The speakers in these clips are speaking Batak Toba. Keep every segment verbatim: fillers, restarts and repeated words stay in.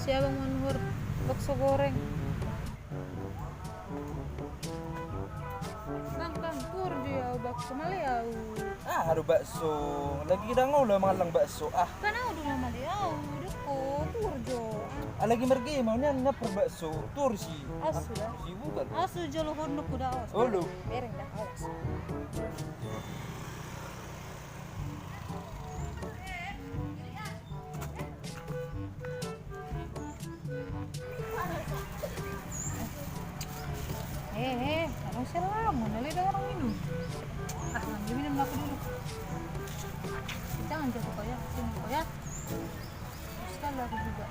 Si abang manuhor bakso goreng. Bang, bang, tuor jo au bakso, male au. Ah, aduh bakso. Lagi ndang olo mangallang bakso. Ah. Kan au do na male au, dengko, tuor jo. Ah, lagi margame au, nian na per bakso, tuor si. Asu da. Si bukan. Asu jolo honok kuda os. Olo. Bereng da, awas. Eh, eh, orang siapa? Mana lihat orang minum? Ah, nanti minum aku dulu. Jangan jatuh kau ya, sini kau ya. Sekali aku juga.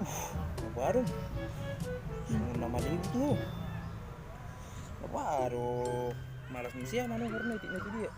Uh, baru. Semua nama dia itu. Waduh, malas ni sian manuhor na i, itik na tu dia.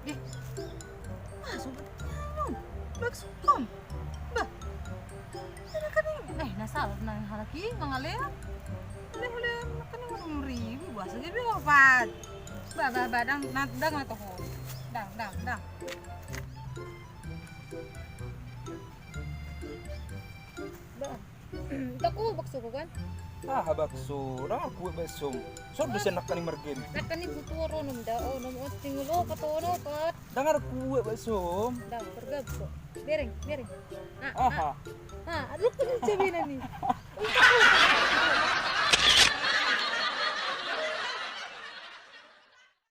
Eh, ah, sobat nyanyi. Bak sukam. Bah. Ada kan ini. Eh, na salah na halak i mangalehon. Alehon, alehon, kan ini enam ribu, bah, saja bi opat. Bah, bah, bah, dang, na, dang na toho. Dang, dang, dang. Bah. Ndang olo bakso ho kan? Aha bakso, ndang arkuet bakso. Son do sian nangkaning margame. Nangkaning butuh ro nom da, oh, nom oting lo, kato no, kat. Ndang arkuet bakso. Ndang, pergab so. Bereng, bereng. Ah, aha. Ah, ah, lu kan cabina ni.